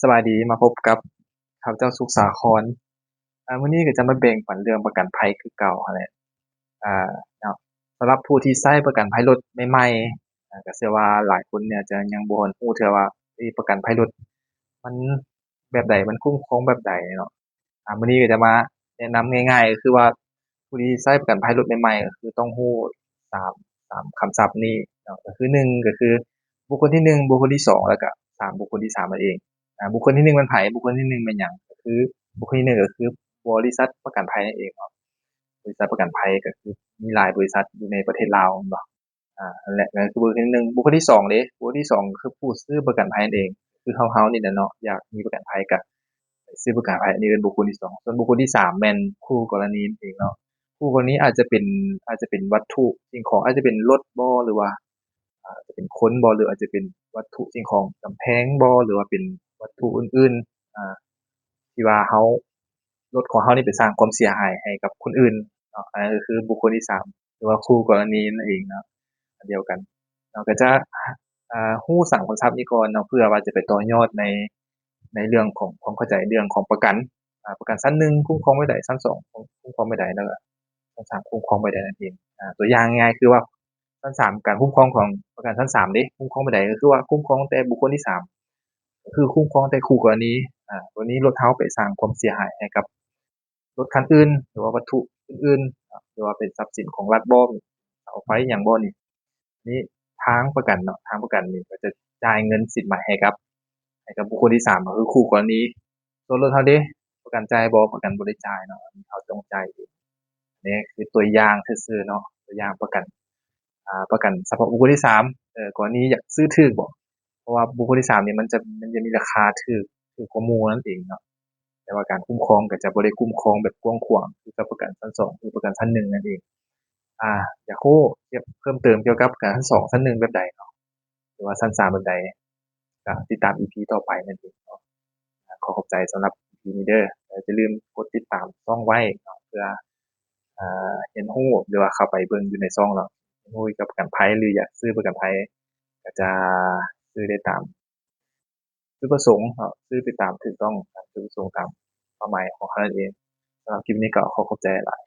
ສະບາຍດີ ມາພົບກັບຂ້າພະເຈົ້າ ສຸກສາຄອນ. ອາ ມື້ນີ້ກໍຈະມາແບ່ງປັນເລື່ອງປະກັນໄພຄືເກົ່າຫັ້ນແຫຼະ. ອາ ເນາະ ສຳລັບຜູ້ທີ່ໃຊ້ປະກັນໄພລົດໃໝ່ໆ ອາ ກໍເຊື່ອວ່າຫຼາຍຄົນນີ້ອາດຈະຍັງບໍ່ທັນຮູ້ເທື່ອວ່າ ເອີ ປະກັນໄພລົດມັນແບບໃດ ມັນຄຸ້ມຄອງແບບໃດເນາະ. ອາ ມື້ນີ້ກໍຈະມາແນະນຳງ່າຍໆ ກໍຄືວ່າຜູ້ທີ່ໃຊ້ປະກັນໄພລົດໃໝ່ໆ ກໍຄືຕ້ອງຮູ້ສາມ ສາມຄຳສັບນີ້ເນາະ ກໍຄື ໜຶ່ງ ກໍຄືບຸກຄົນທີໜຶ່ງ ບຸກຄົນທີສອງ ແລ້ວກໍສາມ ບຸກຄົນທີສາມນັ້ນເອງ. ອາ ບຸກຄົນທີໜຶ່ງແມ່ນໃຜ? ບຸກຄົນທີໜຶ່ງແມ່ນຫຍັງ? ກໍຄືບຸກຄົນທີໜຶ່ງກໍຄືບໍລິສັດປະກັນໄພນັ້ນເອງເນາະ. ບໍລິສັດປະກັນໄພກໍຄືມີຫຼາຍບໍລິສັດຢູ່ໃນປະເທດລາວແມ່ນບໍ່? ອາ ນັ້ນແຫຼະ ກໍຄືບຸກຄົນທີໜຶ່ງ. ບຸກຄົນທີສອງເດ? ບຸກຄົນທີສອງກໍຄືຜູ້ຊື້ປະກັນໄພນັ້ນເອງ ຄືເຮົາໆນີ້ແຫຼະເນາະ ຢາກມີປະກັນໄພກໍໄປຊື້ປະກັນໄພ ອັນນີ້ເປັນບຸກຄົນທີສອງ. ສ່ວນບຸກຄົນທີສາມແມ່ນຄູ່ກໍລະນີນັ້ນເອງເນາະ. ຄູ່ກໍລະນີອາດຈະເປັນ ອາດຈະເປັນວັດຖຸສິ່ງຂອງ ອາດຈະເປັນລົດບໍ ຫຼືວ່າ ອາດຈະເປັນຄົນບໍ ຫຼືອາດຈະເປັນວັດຖຸສິ່ງຂອງ ກຳແພງບໍ ຫຼືວ່າເປັນວັດຖຸອື່ນໆ ອາ ທີ່ວ່າເຮົາ ລົດຂອງເຮົານີ້ໄປສ້າງຄວາມເສຍຫາຍໃຫ້ກັບຄົນອື່ນເນາະ. ອັນນັ້ນກໍຄືບຸກຄົນທີສາມ ຫຼືວ່າຄູ່ກໍລະນີນັ້ນເອງເນາະ ອັນດຽວກັນເນາະ. ກໍຈະ ອາ ຮູ້ສາມຄຳສັບນີ້ກ່ອນເນາະ ເພື່ອວ່າຈະໄປຕໍ່ຍອດໃນ ໃນເລື່ອງຂອງຄວາມເຂົ້າໃຈເລື່ອງຂອງປະກັນ. ອາ ປະກັນຊັ້ນໜຶ່ງຄຸ້ມຄອງແບບໃດ? ຊັ້ນສອງຄຸ້ມຄອງແບບໃດ? ແລ້ວກໍຊັ້ນສາມຄຸ້ມຄອງແບບໃດນັ້ນເອງ. ອາ ຕົວຢ່າງງ່າຍໆ ຄືວ່າຊັ້ນສາມ ການຄຸ້ມຄອງຂອງປະກັນຊັ້ນສາມເດ ຄຸ້ມຄອງແບບໃດ? ກໍຄືວ່າຄຸ້ມຄອງແຕ່ບຸກຄົນທີສາມ ກໍຄືຄຸ້ມຄອງແຕ່ຄູ່ກໍລະນີ. ອາ ກໍລະນີລົດເຮົາໄປສ້າງຄວາມເສຍຫາຍໃຫ້ກັບ ລົດຄັນອື່ນ ຫຼືວ່າວັດຖຸອື່ນໆ ຫຼືວ່າເປັນຊັບສິນຂອງລັດບໍ ເສົາໄຟຫຍັງບໍນີ້ ນີ້ທາງປະກັນເນາະ ທາງປະກັນນີ້ກໍຈະຈ່າຍເງິນສິນໃໝໃຫ້ກັບ ໃຫ້ກັບບຸກຄົນທີສາມ ກໍຄືຄູ່ກໍລະນີ. ສ່ວນລົດເຮົາເດ ປະກັນຈ່າຍບໍ? ປະກັນບໍ່ໄດ້ຈ່າຍເນາະ ອັນນີ້ເຮົາຕ້ອງຈ່າຍເອງ. ອັນນີ້ຄືຕົວຢ່າງຊື່ໆເນາະ ຕົວຢ່າງປະກັນ ອາ ປະກັນສະເພາະບຸກຄົນທີສາມ ເອີ ກໍລະນີຢາກຊື້ຖືກບໍ? ເພາະວ່າບຸກຄົນທີສາມນີ້ມັນຈະ ມັນຈະມີລາຄາຖືກ ຖືກກວ່າໝູ່ນັ້ນເອງເນາະ ແຕ່ວ່າການຄຸ້ມຄອງກໍຈະບໍ່ໄດ້ຄຸ້ມຄອງແບບກວ້າງຂວາງຄືກັບປະກັນຊັ້ນສອງ ຫຼືປະກັນຊັ້ນໜຶ່ງນັ້ນເອງ. ອາ ຢາກຮູ້ກ່ຽວ ເພີ່ມເຕີມກ່ຽວກັບປະກັນຊັ້ນສອງ ຊັ້ນໜຶ່ງແບບໃດເນາະ ຫຼືວ່າຊັ້ນສາມແບບໃດ ກໍຕິດຕາມອີພີຕໍ່ໄປນັ້ນເອງເນາະ. ອາ ຂໍຂອບໃຈສຳລັບອີພີນີ້ເດີ ແລ້ວຢ່າລືມກົດຕິດຕາມຊ່ອງໄວ້ເນາະ ເພື່ອ ອາ ຮຽນຮູ້ ຫຼືວ່າເຂົ້າໄປເບິ່ງຢູ່ໃນຊ່ອງເນາະ ຮຽນຮູ້ກ່ຽວກັບປະກັນໄພ ຫຼືຢາກຊື້ປະກັນໄພ ກໍຈະຊື້ໄດ້ຕາມຈຸດປະສົງເນາະ ຊື້ໄດ້ຕາມຖືກຕ້ອງ ຕາມຈຸດປະສົງ ຕາມເປົ້າໝາຍຂອງເຮົານັ້ນເອງ. ສຳລັບຄລິບນີ້ກໍຂໍຂອບໃຈຫຼາຍ.